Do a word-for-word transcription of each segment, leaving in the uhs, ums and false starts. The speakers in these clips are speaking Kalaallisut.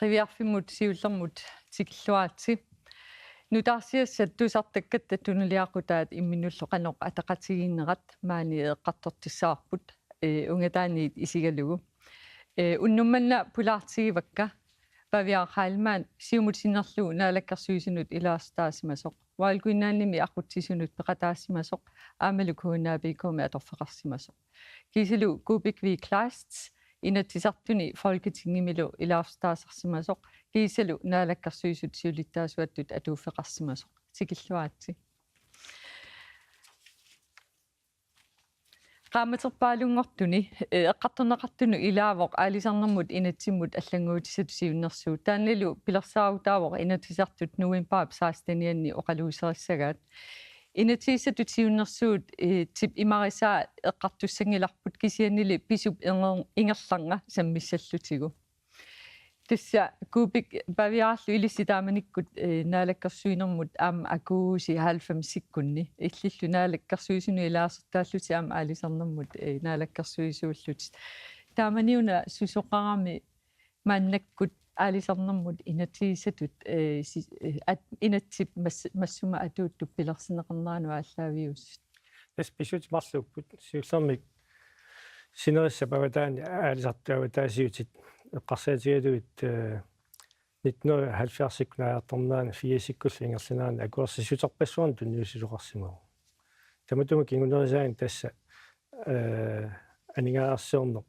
Qiviarfimmut siullermut tikilluaritsi. Nutaarsiassat tusartakkatta tunuliaqutaat imminnullu qanoq ataqatigiinnerat maani eqqartortussavarput, ee, ungataaniit isigalugu. Ee, unnuk manna pulaartigivakka: Pavia Heilmann, Siumut sinnerlugu naalakkersuisunut ilaasortaasimasoq, Royal Greenlandimi aqutsisunut peqataasimasoq, aammalu K N A B K-mi atorfeqarsimasoq. Kiisalu Kuupik V. Kleist, Inatsisartuni Folketingimilu ilaasortaasarsimasoq, kiisalu naalakkersuisut siulittaasuattut atuuffeqarsimasoq. Tikilluaritsi. Qaammaterpaalunngortuni, ee, eqqartorneqartunut ilaavoq aalisarnermut inatsimmut allannguutissatut siunnersuut. Taannalu pilersaarutaavoq Inatsisartut novembarip sekstenianni oqaluuserissagaat. Inatsisissatut siunnersuut, ee, -tip imarisaa eqqartussanngilarput, kisiannili pisup inger-, ingerlanera sammissallutigu. Tassa Kuupik Paviarlu ilissi taamanikkut, ee, naalakkersuinermut aamma akuusi halvfemsikkunni. Illillu naalakkersuisunut ilaasortaallusi aamma aalisarnermut, ee, naalakkersuisuullutit. Taamaniuna susoqarami maannakkut aalisarnermut inatsisissatut, ee, si-, ee, at-, inatsip mas-, massuma atuuttup pilersinneqarneranut aallaaviusut? Tassa pissutsit marluupput. Siullermik sinerissap avataani aalisartut avataasiutit eqqarsaatigalugit, ee, nitten halvfjerdsikkut naajartornerani firsikkullu ingerlanerani akuersissuterpassuarnik tunniussisoqarsimavoq. Tamatuma kingunerisaanik tassa, ee, aningaasarsiorneq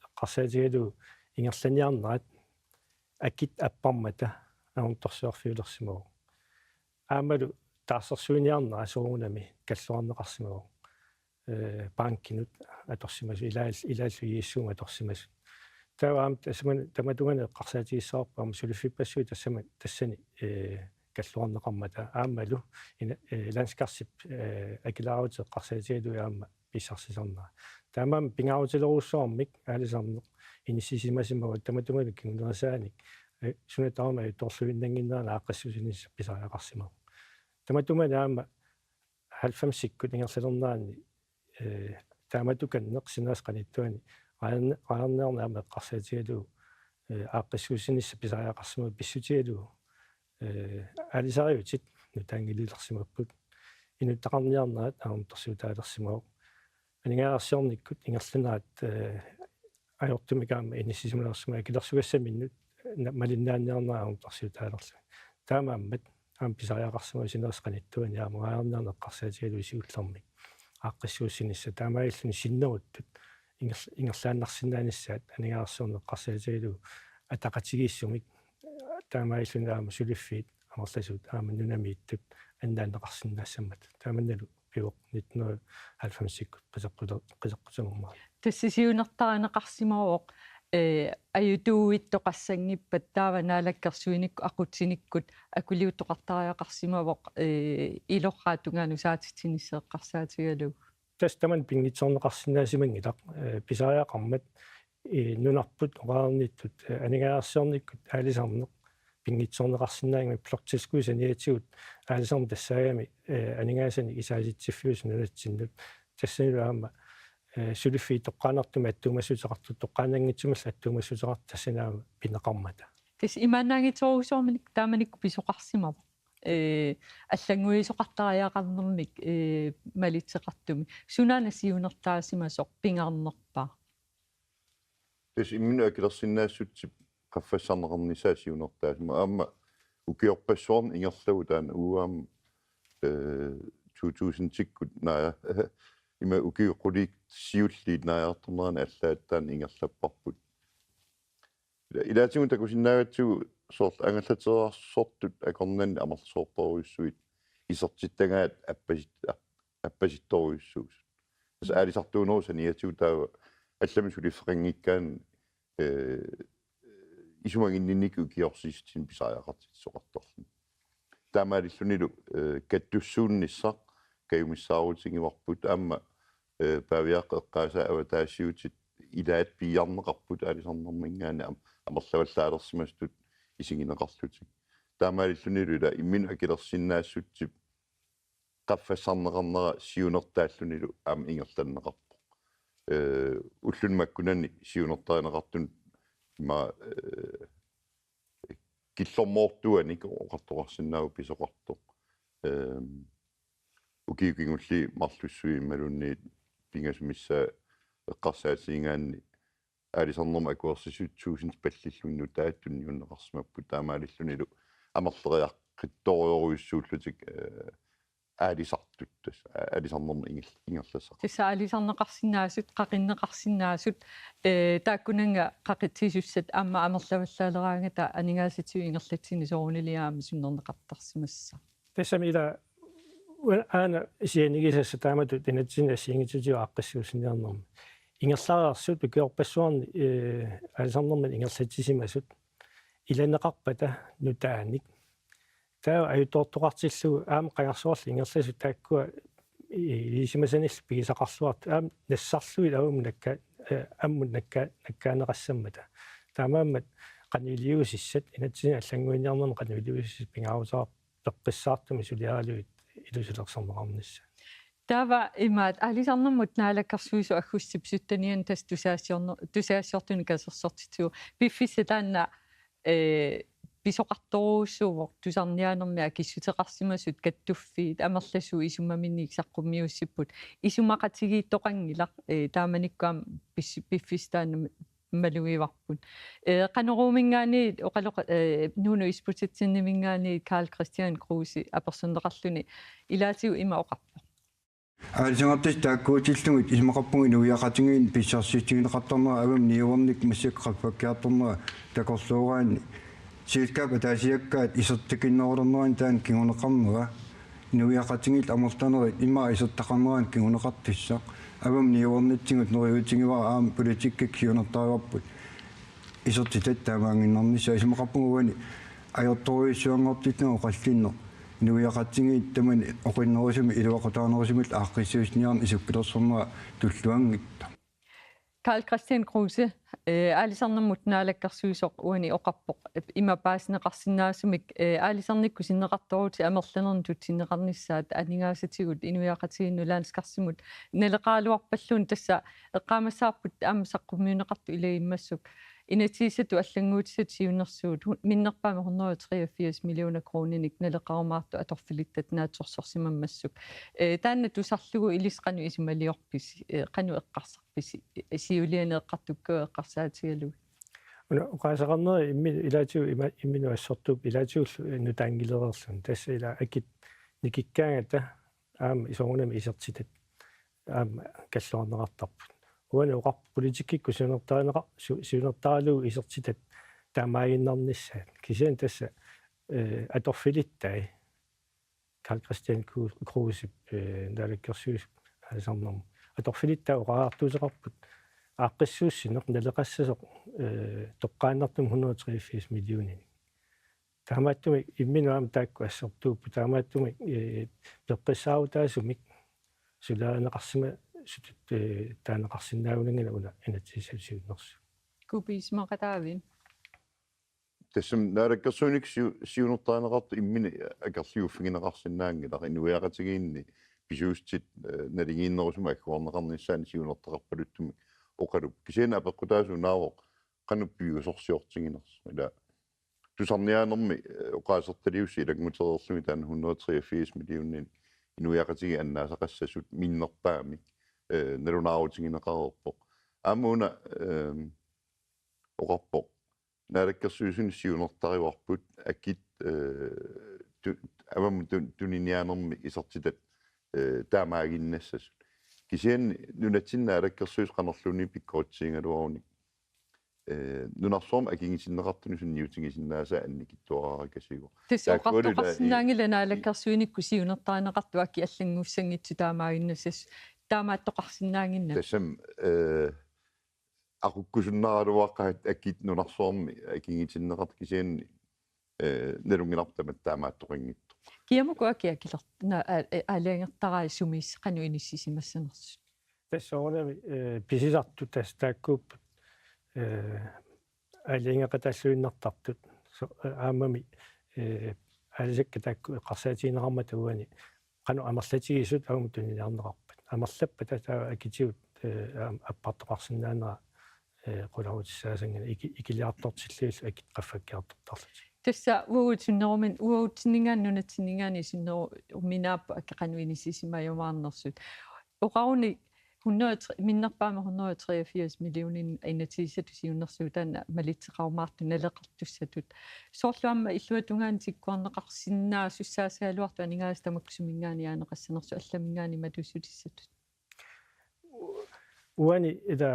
eqqarsaatigalugu ingerlaniarnerat akit apparmata ajornartorsiorfiulersimavoq. Aammalu taarsersuiniarnerat soorunami kalluarneqarsimavoq, ee, bankinut atorsimasut, ilaal-, ilaallu I S O-mut atorsimasut. Taava aamma tassami tamatungaani eqqarsaatigissavarput aamma suliffippassuit tassami, tassani, ee, kalluarneqarmata aammalu ina-, ee, landskarsip, ee, akilaarutit eqqarsaatigalugit aamma pissarsisarnera. Taamaammat pingaarutilerujussuarmik aalisarneq inissisimasimavoq, tamatumani kingunerisaanik, ee, suna tamarmi ajortorluinnannginnerani aaqqissuussinissaq pisariaqarsimavoq. Tamatumani aamma halvfemsikkut ingerlalernerani, ee, taamatukanneq sinerissap qanittuani raajarne-, raajarniarneq aamma eqqarsaatigalugu, ee, aaqqissuussinissaq pisariaqarsimavoq pissutigalugu, ee, aalisariutit nutaanngililersimapput. Inuttaqarniarnerat ajornartorsiutaalersimavoq. Aningaasarsiornikkut ingerlanerat, ee, ajortumik aamma inissisimalersimavoq akilersugassaminnut na-, malinnaaniarnerat ajornartorsiutaalerluni. Taamaammat aamma pisariaqarsimavoq sinerissap qanittuani aamma raajarniarneq eqqarsaatigalugu siullermik aaqqissuussinissaq, taamaalilluni sinneruttut inger-, ingerlaannarsinnaanissaat aningaasarsiorneq eqqarsaatigalugu ataqatigiissumik, taamaalilluni aamma suliffiit amerlasuut aamma nunamiittut annaanneqarsinnaassammata. Taamannalu pivoq nitten halvfemsikkut qiseqqute-, qiseqqutinermut. Tassa siunertarineqarsimavoq, ee, ajutuuittoqassanngippat taava naalakkersuinikkut aqutsinikkut akuliuttoqartariaqarsimavoq, ee, ilorraap tungaanut saatitsinissaq eqqarsaatigalugu. Tassa tamanna pinngitsoorneqarsinnaasimanngilaq, ee, pisariaqarmat, ee, nunarput oqarnittut, ee, aningaasarsiornikkut aalisarneq pinngitsoorneqarsinnaanngimmat, bloktilskud saniatigut aalisarneq tassaagami, ee, aningaasanik isaasitsiffiusoq nunatsinnut. Tassanilu aamma, ee, suliffiit toqqaannartumik attuumassuteqartut, toqqaannanngitsumillu attuumassuteqartut tassani aamma pineqarmata. Tassa imaannaanngitsorujussuarmik taamanikkut pisoqarsimavoq, ee, allannguisoqartariaqarnermik, ee, malitseqartumik. Sunaana siunertaasimasoq pingaarnerpaaq? Tassa imminut akilersinnaassutsip qaffassarneqarnissaa siunertaasimavoq. Aamma ukiorpassuarni ingerlavoq taanna, uagut aamma, ee, to tusindikkut naaja-, ima ukiut qulit siulliit naajartornerani allaat taanna ingerlapparput. Ila-, ilaatigut takusinnaagatsigu soorlu angallateerarsortut akornanni amerlasoortorujussuit isertittagaat appasit-, ap-, appasittorujussuusut. Tassa aalisartuunerup saniatigut taava allamik suliffeqanngikkaanni, ee, isumaginninnikut ukiorsiissutsinik pisariaqartitsisoqartarluni. Taamaalillunilu, ee, kattussuunnissaq kajumissaarutigivarput aamma, ee, Paaviaqqap eqqaasaa avataasiutit ilaat piiarneqarput aalisarnerminngaanniit am-, amerlavallaalersimasutut isigineqarlutik. Taamaalillunilu ila imminut akilersinnaassutsip qaffassarneqarnera siunertaallunilu aamma ingerlanneqarpoq. Ee, ulluni makkunani siunertarineqartunut ima, ee, killormoortuanik oqartoqarsinnaavoq pisoqartoq. Ehm, ukiut kingulliit marlussuit imaluunniit pingasut missaat eqqarsaatigigaanni aalisarnermut akuersissutsit tusind pallillugit nutaat tunniunneqarsimapput, taamaalillunilu amerleriaqqittorujorujussuullutik, eh, aalisartut, tassa aalisarnermut inger-, ingerlassaqartut. Tassa aalisarneqarsinnaasut, qaqinneqarsinnaasut, eh, taakkunannga qaqitsisussat aamma amerlavallaaleraangata aningaasatigut ingerlatsineq soorunalimi aamma sunnerneqartarsimassaaq. Tassami ila u-, aana sianigisassaq taamatut inatsisini assigiinngitsutigut aaqqissuussiniarnermi. Ingerlareersut ukiorpassuarni, eh, aalisarnermini ingerlatsisimasut ilaneqarpata nutaanik. Taava ajuttoortoqartillugu aamma qangarsuarli ingerlasut taakkua i-, ilisimasanillu pigisaqarluartut aamma nassarlugit aamma nakka-, eh, ammut nakka-, nakkaaneqassammata. Taamaammat qanoq iliuusissat inatsisini allannguiniarnermi qanoq iliuusissat pingaaruteqar-, peqqissaartumik suliaralugit ilusilersorneqarnissaat. Taava imaat aalisarnermut naalakkersuisoq aggustip syttenianni tassa tusaasiorner-, tusagassiortunik katersortitsivoq. Piffissaq taanna, eh, pisoqartorujussuuvoq tusarniaanermi akissuteqarsimasut kattuffiit amerlasuut isummaminnik saqqummiussipput. Isumaqatigiittoqanngilaq, eh, taamanikkut aamma pis-, piffissaq taanna malugivarput. Eh, Qanoruuminngaanniit oqaloqa-, eh, Nuunu Isbosethseniminngaanniit Karl-Kristian Kruse apersorneqarluni ilaatigut ima oqarpoq. Aalisagartut taakkuutillugit isumaqarpunga inuiaqatigiinni pissarsiutigineqartarnera avammut niuernikkut massakkut qaffakkiartornera takorlooraanni. Selskabit ataasiakkaat isertikinnerulernerani taanna kinguneqarnera. Inuiaqatigiit amerlanerit immaqa isertitaqarnerani kinguneqartussaq. Avammut niuernitsigut neriuutigivara aamma politikkikkut siunertarivarput isertitat taamaaginnarnissaat. Isumaqarpunga uani ajortorujussuanngortillugu oqallinneq. Inuiaqatigiit tamanit oqinnerusumik iluaqutaanerusumillu aaqqissuussiniarneq isukkilersornera tulluanngitsoq. Karl-Kristian Kruse, eh, aalisarnermut naalakkersuisoq uani oqarpoq, eh, ima paasineqarsinnaasumik, eh, aalisarnikkut sinneqartoorutit amerlanernik tutsinneqarnissaat aningaasatigut inuiaqatigiinnut landskarsimut naleqaraluarpalluunniit tassa eqqaamassavarput aamma saqqummiunneqartut ilagimmassuk. Inatsisissatut allannguutissatut siunnersuut hu-, minnerpaamik hundrede og treogfirs millioner kroninik naleqarumaartut atorfilittat naatsorsorsimammassuk. Eh, taanna tusarlugu ilissi qanoq isumaliorpisi, eh, qanoq eqqarsarpisi, eh, siuliani eqqartukkavut eqqarsaatigalugit. Una oqaaseqarneri immi-, ilaatigut ima-, imminut assortuupput ilaatigullu, eh, nutaanngilereerluni. Tassa ila akit nikikkaangata aamma soorunami isertitat aamma kalluarneqartarput. Uani oqarpoq politikkikkut siunertarineqa-, su-, siunertaralugu isertitat taamaaginnarnissaat. Kisianni tassa, eh, atorfilittai Karl-Kristian Kru-, Krusep, eh, naalakkersuisup aalisarnermut. Atorfilittai oqariartuuteqarput aaqqissuussineq naleqassasoq, eh, toqqaannartumik hundrede og treogfirs millioninik. Taamaattumik imminut aamma taakku assortuupput. Taamaattumik, eh, peqqissaarutaasumik suliarineqarsimasutut, eh, taaneqarsinnaagunanngilaq una inatsisissatut siunnersuut. Kupiismaqataavin. Tassami naalakkersuinikkut siu-, siunertarineqartut imminnut akerliuffigineqarsinnaanngilaq inuiaqatigiinni pisuussutit, eh, naligiinnerusumik agguarneqarnissaannik siunertaqarpaluttumik oqalupput. Kisianni apeqqutaasut unaavoq qanoq piviusorsiortiginersoq. Ila tusarniaanermi, eh, oqaasertaliussi ilanngutereerluni taanna hundrede og treogfirs millioner inuiaqatigiit annaasaqassasut minnerpaamik, eh, nalunaarutigineqareerpoq. Aamma una, ehm, oqarpoq. Naalakkersuisuni siunertarivarput akit, eh, tu-, avammut tun-, tuniniaanermi isertitat, eh, taamaaginnassasut. Kisianni nunatsinni naalakkersuisut qanorluunniit pikkoritsigigaluarunik, eh, nunarsuarmi akigitinneqartuni sunniutigisinnaasaa annikitsuaraarakasiivoq. Tassa taakkualu ila i-, oqartoqarsinnaanngilaq naalakkersuinikkut siunertarineqartut akit allannguussanngitsut taamaaginnassasut taamaattoqarsinnaannginnami. Tassami, eh, aqukkusunnaraluaqaat akit nunarsuarmi akigitinneqartut kisianni, eh, nalunngilarput tamatta taamaattoqanngitsoq. Kiamukku akit akiler-, na-, a-, a-, aalajangertarai sumiis qanoq inissisimassanersut. Tassa soorunami, eh, pisisartut tassa taakkuupput, eh, aalajangeqataalluinnartartut. So-, eh, aammami, eh, aalisakkat taakku eqqarsaatigineqarmata uani qanoq amerlatigisut aamma tuniniarneqarpat. Amerlappata taava akitigut, eh, aamma appartoqarsinnaanera, eh, qularutissaasanngilaq iki-, ikiliartortillugillu akit qaffakkiartortarlutik. Tassa uagut sunnerumin-, uagutsinninngaanniit nunatsinninngaanniit sunneruminaapput akeqanut inissisimajumaarnersut. Oqaruni hundrede, minnerpaamik hundrede treogfirs millioner inatsisissatut siunnersuut taanna malitseqarumaartut naleqartussatut. Soorlu aamma illuatungaani tikkuarneqarsinnaasussaagaluartut aningaasat tamakku suminngaanniit aaneqassanersut allaminngaanniit matussutissatut. Uani ila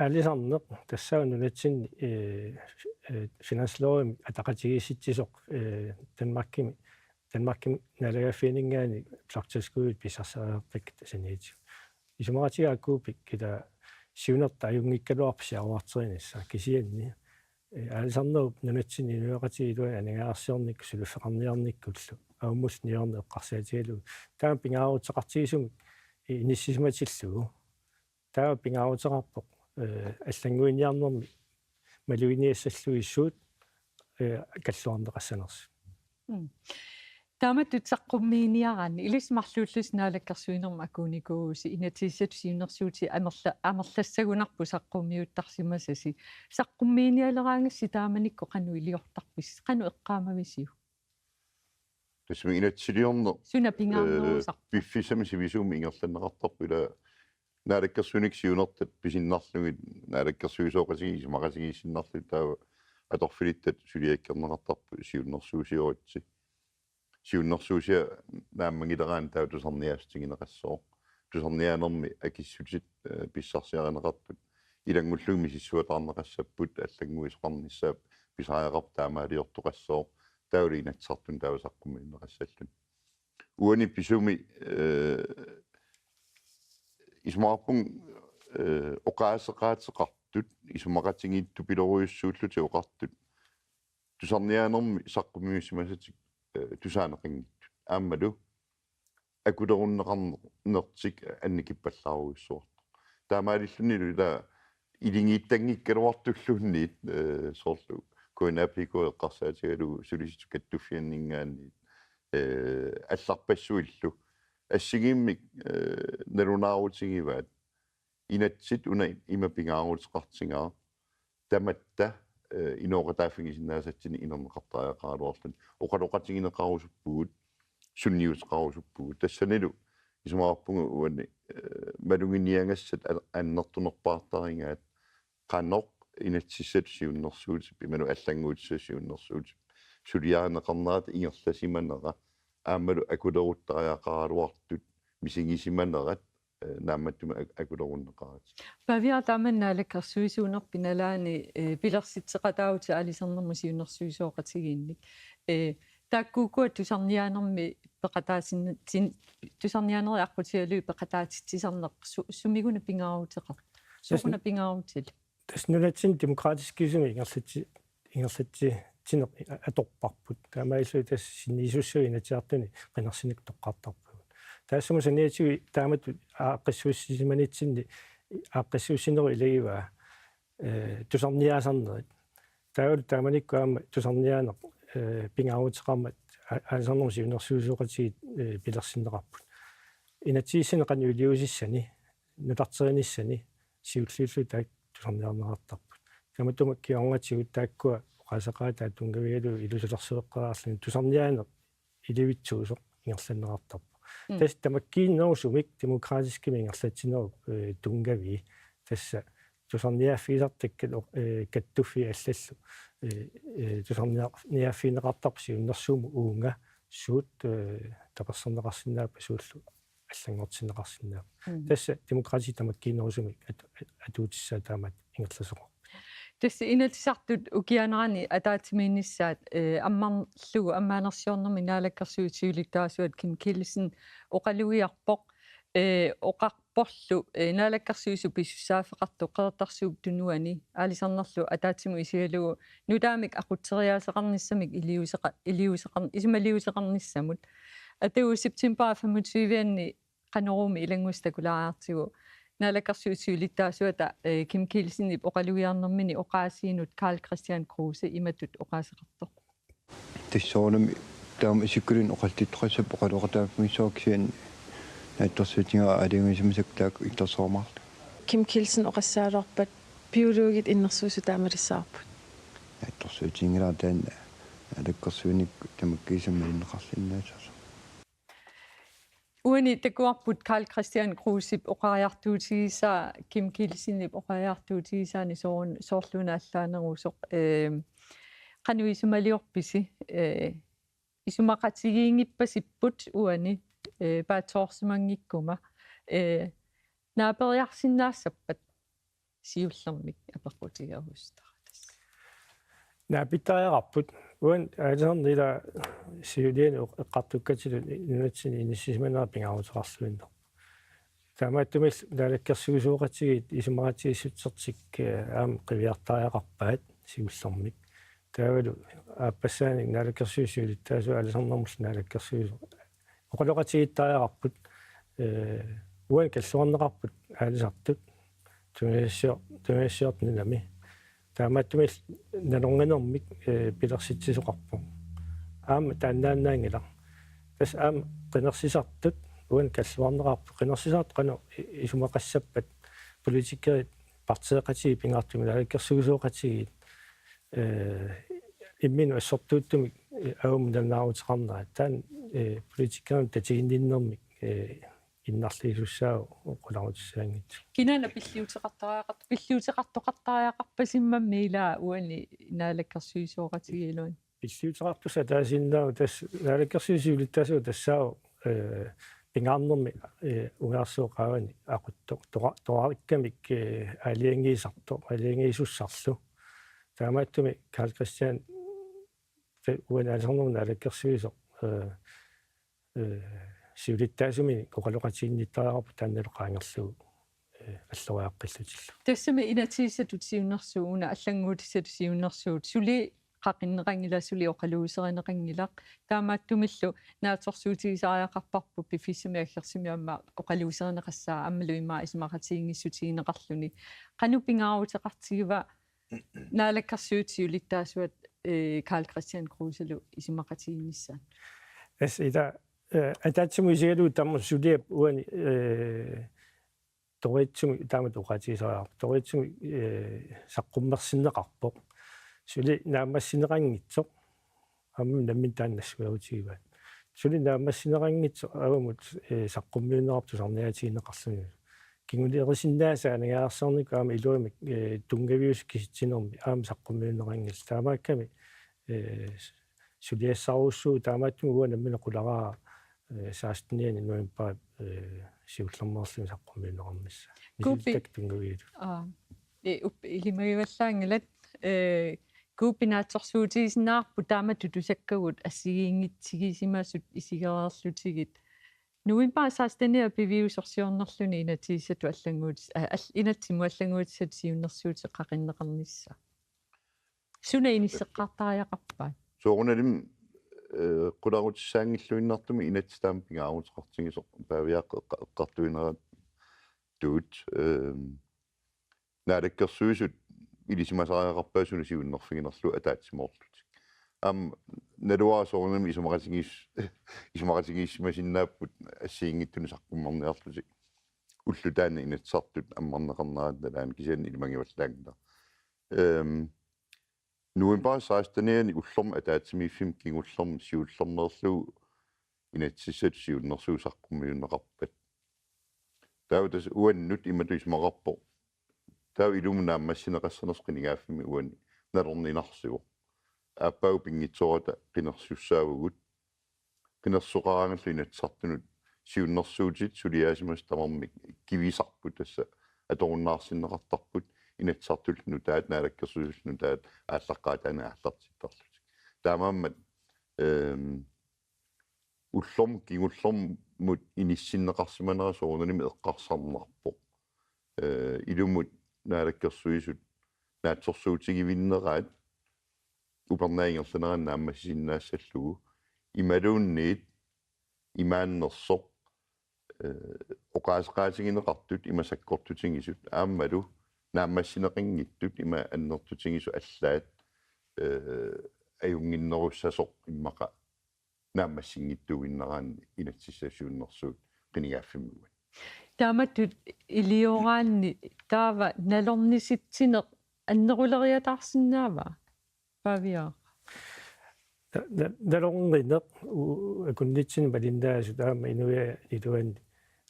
aalisarneq tassa nunatsinni, eh, eh, finanslovimi ataqatigiissitsisoq, eh, Danmarkimi, Danmarkimi naalagaaffianinngaanniit bloktilskuddit pissarsiariartakkat saniatigut. Isumaqatigiit A K P-p ila siunertaq ajunngikkaluarpoq siaruarterinissaa kisianni, eh, aalisarnerup nunatsinni inuiaqatigiit iluanni aningaasarsiornikkut suliffeqarniarnikkullu aamma niorneq eqqarsaatigalugu. Taama pingaaruteqartigisumik inissisimatillugu. Taava pingaaruteqarpoq, eh, allannguiniarnermi maluginiassallugit suut, eh, kalluarneqassanersut. Mm. Taamatut saqqummiiniaraanni ilissi marluullusi naalakkersuinermi akuunikuuvusi inatsisissatut siunnersuutit amerla-, amerlassagunarput saqqummiuttarsimasasi. Saqqummiinialeraangassi taamanikkut qanoq iliortarpisi, qanoq eqqaamavisiuk? Tassami inatsisiliorneq, suna pingaarnerusarpa? Eh, piffissami sivisuumi ingerlanneqartarpoq ila naalakkersuinikkut siunertat pisinnarlugit naalakkersuisooqatigiit isumaqatigiissinnarlugit taava atorfilittat suliakkerneqartarput siunnersuusioritsi. Siunnersuusiat naammagileraanni taava tusarniaassutigineqassooq. Tusarniaanermi akissutit, eh, pissarsiarineqartut ilanngullugit misissuataarneqassapput allannguisoqarnissaat pisariaqarpoq taamaaliortoqassooq. Taavalu Inatsisartuni taava saqqummiunneqassalluni. Uani pisumi, eh, isumaqarpunga, eh, oqaaseqaateqartut, isumaqatigiittupilorujussuullutik oqartut, tusarniaanermi saqqummiussimasatik, eh, tusaaneqanngitsut. Aammalu akulerunneqarnertik annikippallaarujussuartoq. Taamaalillunilu ila iligiittanngikkaluartulluunniit, eh, soorlu K N A P K eqqarsaatigalugu sulisitut kattuffianninngaanniit, eh, allarpassuillu. Assigiimmik, eh, nalunaarutigivaa inatsit una ima pingaaruteqartigaaq. Tamatta, eh, inooqataaffigisinnaasatsinnut inerneqartariaqaraluarluni. Oqaloqatigineqarusuppugut, sunniuteqarusuppugut. Tassanilu isumaqarpunga uani, eh, maluginiagassat a-, annertunerpaartarigaat qanoq inatsisissatut siunnersuutip, imaluunniit allannguutissatut siunnersuutip, suliarineqarnerata ingerlasimanera, aammalu akuleruttariaqaraluartut misigisimanerat, eh, naammattumik ak-, akulerunneqaratik. Pavia, taama naalakkersuisuunerpit nalaani, eh, pilersitseqataavutit aalisarnermut siunnersuisooqatigiinnik. Eh, taakku ukua tusarniaanermi peqataasinna-, tin-, tusarniaanerit aqqutigalugit peqataatitsisarneq su-, sumiguna pingaaruteqartoq? Suuguna pingaarutilik? Tassa nunatsinni demokratiskisumik ingerlatsi-, ingerlatsitsineq a-, atorparput. Taamaalilluni tassa sinniisussat Inatsisartuni qinersineq toqqartarpagut. Taassuma saniatigut taamatut aaqqissuussisimanitsinni aaqqissuussinerup ilagivaa, eh, tusarniaasarnerit. Taavalu taamanikkut aamma tusarniaaneq, eh, pingaaruteqarmat a-, aalisarnermut siunnersuisoqatigiit, eh, pilersinneqarput. Inatsisissani qanoq iliuusissani, nutarterinissani, siulliullugu taakku tusarniarneqartarput. Tamatuma kingornatigut taakkua oqaaseqaataat tunngavigalugu ilusilersueqqaarluni tusarniaaneq ilivitsuusoq ingerlanneqartarpoq. Mm. Tassa tamakkiinnerusumik demokratiskimik ingerlatsinerup, eh, tunngavii tassa tusarniaaffigisartakkat, eh, kattuffiit allallu, eh, eh, tusarnia-, niaaffigineqartarpoq siunnersuummut uunga suut, eh, taperserneqarsinnaappat suullu allanngortinneqarsinnaappat. Mm. Tassa demokrati tamakkiinnerusumik at-, at-, atuutissaa taamaat ingerlasoqarpoq. Tassa Inatsisartut ukianerani ataatsimiinnissaat, eh, ammarlugu ammaanersiornermi naalakkersuisut siulittaasuat Kim Kielsen oqalugiarpoq, eh, oqarporlu, eh, naalakkersuisut pisussaaffeqartut Qeqertarsuup Tunuani aalisarnerlu ataatsimut isigalugu nutaamik aqutseriaaseqarnissamik iliuuseqa-, iliuuseqar-, isumaliuuseqarnissamut. Atagu september femogtyve-anni Qanorooq ilanngussaq takulaariartigu. Naalakkersuisut siulittaasuata, eh, Kim Kielsenip oqalugiarnermini oqaasiinut Karl-Kristian Kruse imatut oqaaseqartoq: Tassa soorunami taama isikkulinnut oqaluttuassappat oqaloqataaffigissavarput kisianni naatsorsuutigaara aalajangiisimasakka taakku ittorsarumaarlugit. Kim Kielsen oqassaagaluarpat biologit innersuussut taamalissavarput. Naatsorsuutiginngilara taanna Naalakkersuinikkut tamakkiisumik malinneqarsinnaassasoq. Uani takuarput Karl-Kristian Krusep oqariartuutigisaa, Kim Kielsenip oqariartuutigisaani soorlu-, soorluuna allaanerusoq, eh, qanoq isumaliorpisi, eh, isumaqatigiinngippasipput uani, eh, paatsoorsimanngikkuma, eh, naaperiarsinnaassappat siullermik apeqqutigerusutara tassa. Naapittariaqarput. Uani aalisarneq ila siuliani eq-, eqqartukkatsilu nunatsinni inissisimanera pingaaruteqarluinnarpoq. Taamaattumillu naalakkersuisooqatigiit isumaqatigiissutsertik, eh, aamma qiviartariaqarpaat siullermik. Taavalu aappassaanik naalakkersuisut siulittaasuat aalisarnermullu naalakkersuisut oqaloqatigiittariaqarput, eh, uani kalluarneqarput aalisartut tungasior-, tungasiortut nunami. Taamaattumillu nalornginermik, eh, pilersitsisoqarpoq. Aamma taannaannaanngilaq. Tassa aamma qinersisartut uani kalluarneqarput, qinersisartut qanoq i-, isumaqassappat politikerit partiiqatigiit pingaartumik naalakkersuisooqatigiit, eh, imminut assortuuttumik, eh, avammut nalunaaruteqarnerat. Taanna, eh, politikerimik tatiginninnermik, eh, innarliisussaavoq qularutissaanngitsoq. Kinaana pilliuteqartariaqart-, pilliuteqartoqartariaqarpasimmammi ilaa uani naalakkersuisooqatigiit iluani? Pilliuteqartussaq ataasiinnaavoq tassa naalakkersuisut siulittaasuat tassaavoq, eh, pingaarnermi, eh, ungaarsuup qaavani aquttoq tora-, toralikkamik, eh, aalajangiisartoq, aalajangiisussarlu. Taamaattumik Karl-Kristian, eh, uani aalisarnermut naalakkersuisoq, eh, eh, siulittaasuminik oqaloqatiginnittariaqarpoq taannalu qaangerlugu, eh, alloriaqqillutillu. Tassami inatsisissatut siunnersuut, una allannguutissatut siunnersuut, suli qaqinneqanngilaq, suli oqaluuserineqanngilaq. Taamaattumillu naatsorsuutigisariaqarparput piffissami aggersumi aamma oqaluuserineqassaaq aammalu immaqa isumaqatigiinngissutigineqarluni. Qanoq pingaaruteqartigiva naalakkersuisut siulittaasuat, eh, Karl-Kristian Kruselu isumaqatigiinnissaanut? Tassa ila, eh, ataatsimut isigalugu tamarmik suliap uani, eh, Thorissumik taamatut oqaatigisariaqarpoq. Thorissumik, eh, saqqummersinneqarpoq. Suli naammassineqanngitsoq. Aamma nammineq taanna nassuerutigivaat. Suli naammassineqanngitsoq avammut, eh, saqqummiunneqarpoq tusarniaatigineqarluni. Kingulerisinnaasat aningaasarsiornikkut aamma iluamik, eh, tunngaviusut kisitsinermi aamma saqqummiunneqanngillat. Taamaakkami, eh, suliassarujussuuvoq, taamaattumik uanga nammineq qularaara, eh, sekstenianni novembarip, eh, siullermeerluni saqqummiunneqarnissaa. Kuuppi- Misilittakkut tunngavigalugu. Aa. Eh, up-, ilimagivallaanngilat, eh, Kuuppi naatsorsuutigisinnaarput taamatut tusakkagut assigiinngitsigisimasut isigereerlutigit. Novembarip sekstenianni piviusorsiornerluni inatsisissatut allannguutis-, a-, al-, inatsimmi allannguutissatut siunnersuutit qaqinneqarnissaa. Suna inisseqqaartariaqarpaat? Soorunalimi, eh, qularutissaanngilluinnartumik inatsit taama pingaaruteqartigisoq Paaviaqqap eqqa-, eqqartuineratuut, eh, naalakkersuisut ilisimasariaqarpaat suna siunnerfiginerlugu ataatsimoorlutik. Aamma naluara soorunami isumaqatigiis-, isumaqatigiissimasinnaapput assigiinngitsunik saqqummerniarlutik. Ulloq taanna Inatsisartut ammarneqarnerata nalaani kisianni ilimagivallaanngilaq. Ehm, novembarip sekstenianni ullormut ataatsimiiffimmi kingullermi siullermeerlugu inatsisissatut siunnersuut saqqummiunneqarpat. Taava tassa uannut imatut isumaqarpoq. Taava ilumut naammassineqassanersoq qinigaaffimmi uani nalorninarsivoq. Aappaagu pinngitsoorata qinersussaavugut. Qinersoqaraangallu Inatsisartunut siunnersuutit suliaasimasut tamarmik kivisarput, tassa atorunnaarsinneqartarput Inatsisartullu nutaat, Naalakkersuisullu nutaat aallaqqaataani aallartittarlutik. Taamaammat, ehm, ullormut kingullermut inissinneqarsimanera soorunalimi eqqarsarnarpoq. Eh, ilumut Naalakkersuisut naatsorsuutigivinneraat upernaap ingerlanerani naammassisinnaassallugu imaluunniit imaannersoq, eh, oqaaseqaatigineqartut ima sakkortutigisut aammalu naammassineqanngitsut ima annertutigisut allaat, eh, ajunnginnerussasoq immaqa naammassinngitsuuginneraanni inatsisissatut siunnersuut qinigaaffimmi uani. Taamatut ilioraanni taava nalornisitsineq anneruleriataarsinnaava, Paaviaaq? Na-, na-, nalornineq u-, akunnitsinni malinnaasut aamma inuiaat iluanni.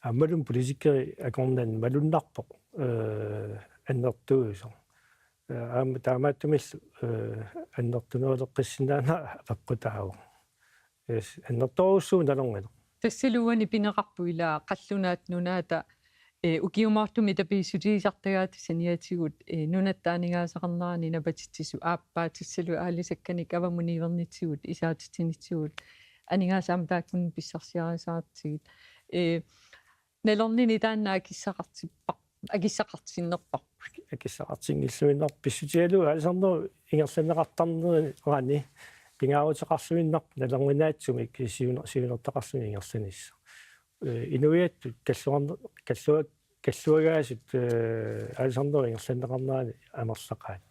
Aammalu politikerit akornanni malunnarpoq, eh, annertuusoq. Eh, aamma taamaattumillu, eh, annertuneruleqqissinnaanera apeqqutaavoq. Yes, annertoorujussuuvoq nalornineq. Tassalu uani pineqarpoq ila Qallunaat Nunaata, eh, ukiumoortumik tapiissutigisartagaat saniatigut, eh, nunatta aningaasaqarnerani napatitsisut aappaa tassalu aalisakkanik avammut niuernitsigut, isaatitsinitsigut, aningaasat aamma taakkununnga pissarsiarisaratsigit. Eh, nalornineq taanna akissaqartippa-, akissaqartinnerparput. Akissaqartinngilluinnarpoq pissutigalugu aalisarnerup ingerlanneqartarnerani pingaaruteqarluinnarpoq nalorninaatsumik siuner-, siunertaqarluni ingerlanissaq. Eh, inuiattut kalluarne-, kallua-, kalluagaasut, eh, aalisarnerup ingerlanneqarnerani amerlaqaat.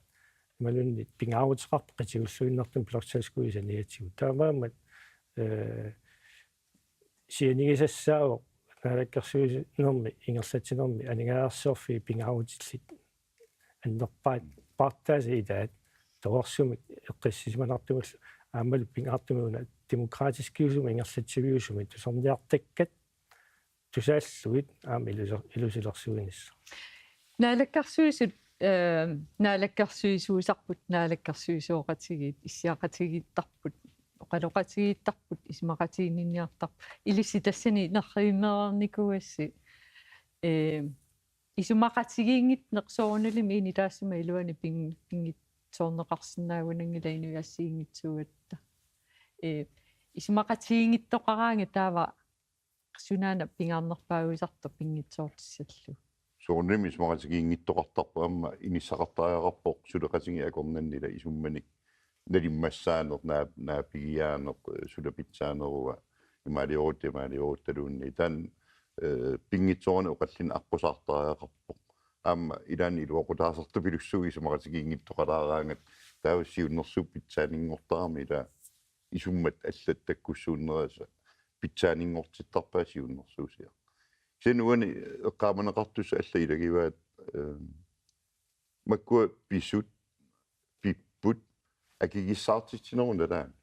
Imaluunniit pingaaruteqarpoq qitigulluinnartumik bloktilskud saniatigut. Taamaammat, eh, sianigisassaavoq naalakkersuinermi ingerlatsinermi aningaasarsiorfiit pingaarutillit annerpaat paartaasa ilaat torersumik eqqissisimanartumillu aammalu pingaartumik una demokratiskiusumik ingerlatsiviusumik tusarniartakkat tusaallugit aamma ilusi-, ilusilersuinissaq. Naalakkersuisut, eh, naalakkersuisuusarput, naalakkersuisooqatigiit, issiaqatigiittarput, oqaloqatigiittarput, isumaqatiginninniartarput. Ilissi tassani nerrivimmereernikuugassi, eh, isumaqatigiinngitsoq soorunalimi ini taassuma iluani ping-, pinngitsoorneqarsinnaagunanngilaq inuit assigiinngitsuugatta. Eh, isumaqatigiinngitsoqaraangat taava sunaana pingaarnerpaajuisartoq pinngitsoortissallugu. Soorunami isumaqatigiinngitsoqartarpoq aamma inissaqartariaqarpoq suleqatigiit akornanni ila isummanik nalimmassaaneq naa-, naapigiaaneq, eh, suli pitsaanerua imaaliorutta imaaliorutta taluunniit. Taanna, eh, pinngitsoorani oqallinneq aqqusaartariaqarpoq. Aamma ilaanni iluaqutaasartupilussuuvoq isumaqatigiinngitsoqalaaraangat taava siunnersuup pitsaanninngortarami ila isummat allat takkussuunnerisa pitsaaninngortittarpaat siunnersuusiaq. Kisianni uani eqqaamaneqartussat allat ilagivaat, eh, makkua pisut, pipput, akigissaartitsinerup nalaani.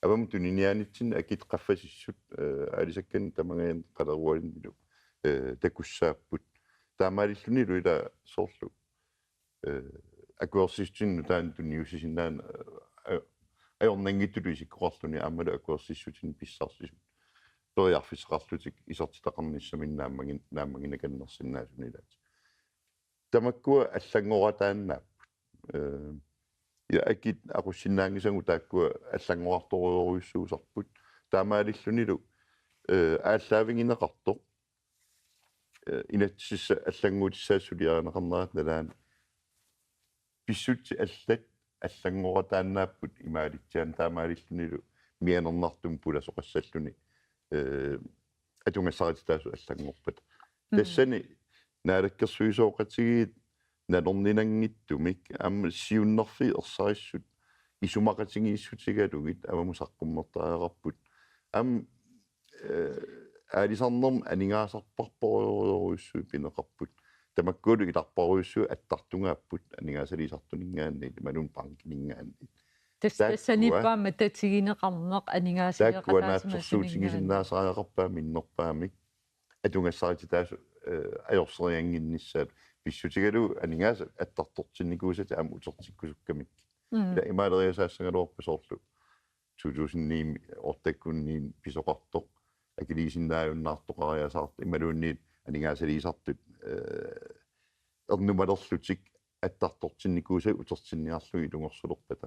Avammut tuniniaanitsinni akit qaffasissut, eh, aalisakkanik tamangajanik qalerualinnilu, eh, takussaapput. Taamaalillunilu ila soorlu eh, akuersissutinik nutaanik tunniussisinnaaneq, eh, ajornanngitsutut isikkoqarluni aammalu akuersissutinik pissarsisut periarfissaqarlutik isertitaqarnissaminnik naammagin-, naammaginakannersinnaasunik ilaat. Tamakkua allanngorataannaapput. Eh, ja akit aqussinnaanngisagut taakkua allanngorartorujorujussuusarput. Taamaalillunilu, eh, aallaavigineqartoq eh, inatsisissaq allannguutissasoq suliarineqarnerata nalaani pissutsit allat allanngorataannaapput imaalitsiaannaq taamaalillunilu mianernartumik pulasoqassalluni, eh, atugassarititaasut allanngorpata. Mm. Tassani naalakkersuisooqatigiit nalorninanngitsumik aamma siunnerfiit ersarissut isumaqatigiissutigalugit avammut saqqummertariaqarput. Aamma, eh, aalisarnermut aningaasarparpassuarujussuit pineqarput. Tamakkualu ilarparujussuit attartungaapput aningaasaliisartuninngaanniit imaluunniit bankininngaanniit. Tas-, taakkua, tassaniippoq aamma tatigineqarneq aningaasaliiqataasimasuninngaanniit. Taakkua naatsorsuutigisinnaasariaqarpaat minnerpaamik atugassarititaasut, eh, ajorseriannginnissaat pissutigalugu aningaasat attartortinnikuusatik aamma utertikkusukkamikkit. Mm. Ila imaaleriasaassagaluarpat soorlu to tusind ni ottekkunniit pisoqartoq, akiliisinnaajunnaartoqariasaartoq, imaluunniit aningaasaliisartut, eh, ernumalerlutik attartortinnikuusai utertinniarlugit ilungersulerpata.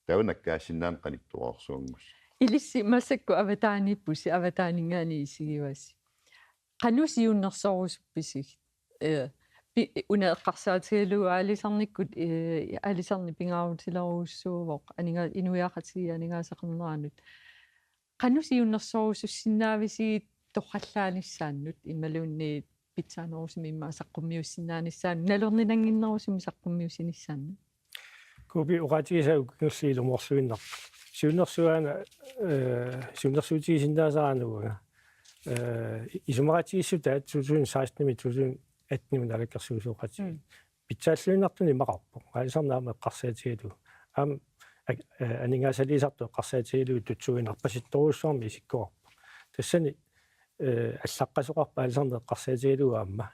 Taava nakkaassinnaaneq qanittuararsuannguss. Ilissi massakkut avataaniippusi, avataaninngaanniit isigivasi. Qanoq siunnersorusuppisigit? Eh, pi-, una eqqarsaatigalugu aalisarnikkut, eh, aalisarneq pingaarutilerujussuuvoq, aninga-, inuiaqatigiit aningaasaqarneranut. Qanoq siunnersorusussinnaavisi torrallaanissaannut, imaluunniit pitsaanerusumik immaqa saqqummiussinnaanissaanut, nalorninannginnerusumik saqqummiussinissaanut? Kuupi oqaatigisaa kingulleq ilumoorluinnarpoq. Siunnersuut aana, eh, siunnersuutigisinnaasaraanni uanga. Eh, isumaqatigiissutaat to tusind seksten-imi to tusind atten-imi naalakkersuisooqatigiit. Mm. Pitsaalluinnartunik imaqarpoq. Aalisarneq aamma eqqarsaatigalugu. Aamma ak-, eh, aningaasaliisartut eqqarsaatigalugit tutsuiginarpasittorujussuarmik isikkoqarpoq. Tassani, eh, allaqqasoqarpoq aalisarneq eqqarsaatigalugu aamma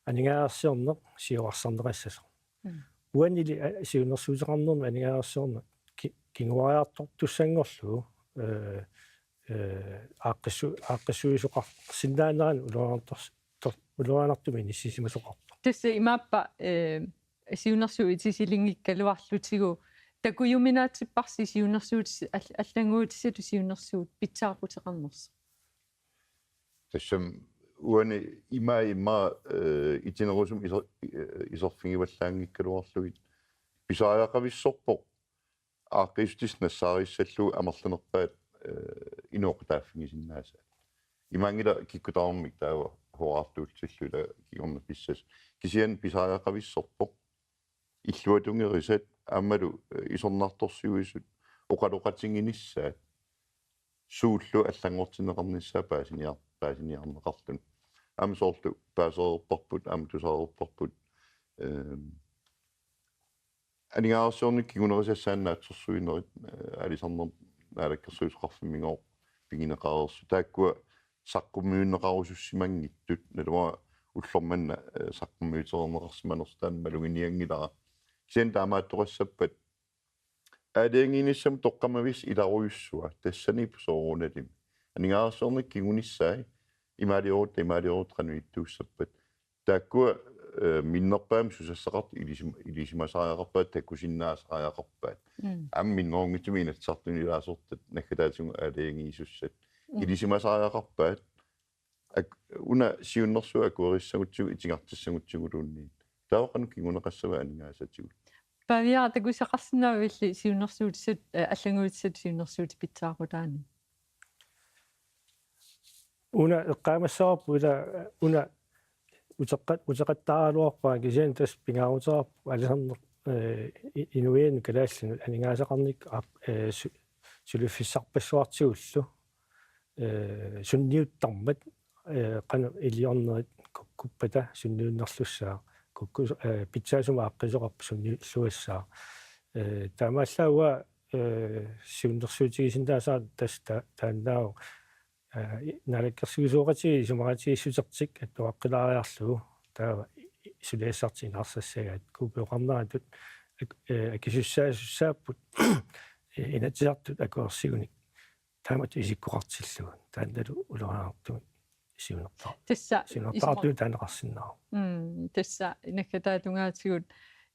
aningaasarsiorneq siorarsarneqassasoq. Mm. Uanili, eh, siunnersuuteqarnermi aningaasarsiorneq ki-, kinguariartortussanngorlugu, eh, eh, aaqqissu-, aaqqissuisoqarsinnaanerani ulorianartors-, tor-, ulorianartumik inissisimasoqarpoq. Tassa imaappa, eh, siunnersuut itisilinngikkaluarlutigu takujuminaatsipparsi siunnersuut al-, allannguutissatut siunnersuut pitsaaquteqarnersoq. Tassami uani ima ima, eh, itinerusumik iser-, eh, iserfigivallaanngikkaluarlugit pisariaqavissorpoq aaqqiissutissat nassaariissallugu amerlanerpaat, eh, inooqataaffigisinnaasaat. Imaanngilaq kikkut tamarmik taava huaartuullutillu ila kingorna pissasut. Kisianni pisariaqavissorpoq illuatungerisat aammalu, eh, isornartorsiuisut oqaloqatiginissaat suullu allanngortinneqarnissaat paasiniar-, paasiniarneqarluni. Aamma soorlu paasereerparput, aamma tusareerparput, ehm, aningaasarsiornermik kingunerisassaanut naatsorsuinerit, eh, aalisarnermut naalakkersuisoqarfimmigooq pigineqareersut. Taakkua saqqummiunneqarusussimanngitsut, naluara ullormanna, eh, saqqummiutereerneqarsimanersut taanna maluginianngilara. Kisianni taamaattoqassappat aalajangiinissamut toqqammavissi ilarujussua, tassaniippoq soorunalimi. Aningaasarsiornermik kingunissai, imaaliorutta, imaaliorutta qanoq ittuussappat. Taakkua, eh, minnerpaamik susassaqartut ilisim-, ilisimasariaqarpaat, takusinnaasariaqarpaat. Mm. Aamma minnerunngitsumik Inatsisartuni ilaasortat naggataatigut aalajangiisussat. Mm. Ilisimasariaqarpaat. Ak-, una siunnersuut akuerissagutsigu, itigartissagutsigu luunniit. Taava qanoq kinguneqassava aningaasatigut. Pavia, takusaqarsinnaavilli siunnersuutissat, eh, allannguutissatut siunnersuutit pitsaaqutaaneq? Una eqqaamassavarput ila, una uteqqa-, uteqattaaraluarpara kisianni tassa pingaaruteqarpoq aalisarneq, eh, i-, inuiannut kalaallinut aningaasaqarnikkut aap-, eh, su-, suliffissarpassuartigullu, eh, sunniuttarmat, eh, qanoq iliornerit kukkuppata sunniunnerlussaaq, kukku-, eh, pitsaasumik aaqqiisoqarpat sunniulluassaaq. Eh, taamaallaat uanga, eh, siunnersuutigisinnaasara tassa ta-, taannaavoq, eh, i-, naalakkersuisooqatigiit isumaqatigiissutertik attuaqqilaariarlugu taava i-, i-, suliassartik inaarsassagai kuupioqarneratut ak-, eh, akisussaasussaappat, eh, Inatsisartut akuersigunik taamatut isikkoqartillugu. Taannalu ulorianartumik siunerta-, tassa siunertaartumik isuma-, taaneqarsinnaavoq. Mm, tassa naggataata tungaatigut,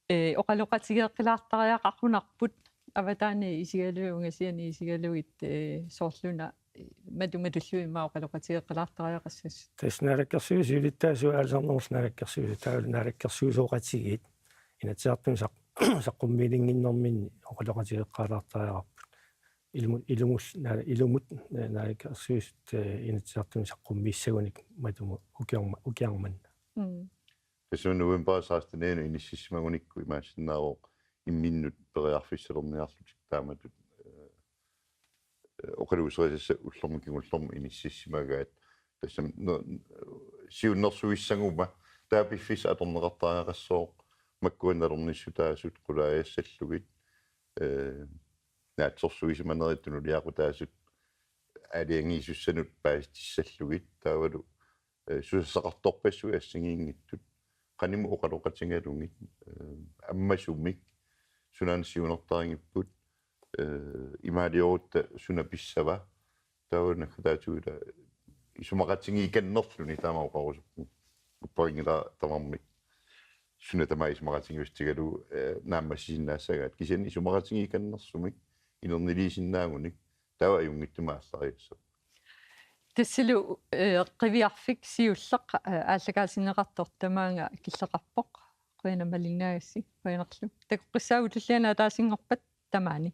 eh, oqaloqatigeeqqilaartariaqarunarput avataani isigalugit, ungasiani isigalugit, eh, soorluna, eh, matu-, matullugu immaqa oqaloqatigeeqqilaartariaqassasoq. Tassa naalakkersuisut siulittaasuat aalisarnermut naalakkersuisut taavalu naalakkersuisooqatigiit Inatsisartuni saq-, saqqummiilinnginnerminni oqaloqatigeeqqaalaartariaqarput. Ilumut, ilumut, naa-, ilumut, eh, naalakkersuisut, eh, Inatsisartuni saqqummiissagunik matuma ukiarma-, ukiarmanna. Mm. Tassami november sekstenianut inississimagunikku imaassinnaavoq imminnut periarfissalerniarlutik taamatut, eh, eh, oqaluuserisassat ullormut kingullermut inississimagaat. Tassami no-, siunnersuissaguma taava piffissaq atorneqartariaqassooq makkua nalornissutaasut qulaajassallugit, eh, naatsorsuisimanerit tunuliaqutaasut aalajangiisussanut paasitissallugit taavalu, eh, susassaqartorpassuit assigiinngitsut qanimut oqaloqatigalugit, eh, ammasumik sunaana siunertarigipput, eh, imaaliorutta suna pissava, taava naggataatigut ila isumaqatigiikannerluni taama oqarusuppunga. Upperinngilara tamarmik suna tamaat isumaqatigiissutigalugu, eh, naammassisinnaassagaat. Kisianni isumaqatigiikannersumik inerniliisinnaagunik taava ajunngitsumik aallariassapput. Tassalu, eh, qiviarfik siulleq, eh, aallakaatinneqartoq tamaanga killeqarpoq. Qujanaq malinnaagassi, qujanarlu. Takoqqissaagut tulliani ataasinngorpat tamaani.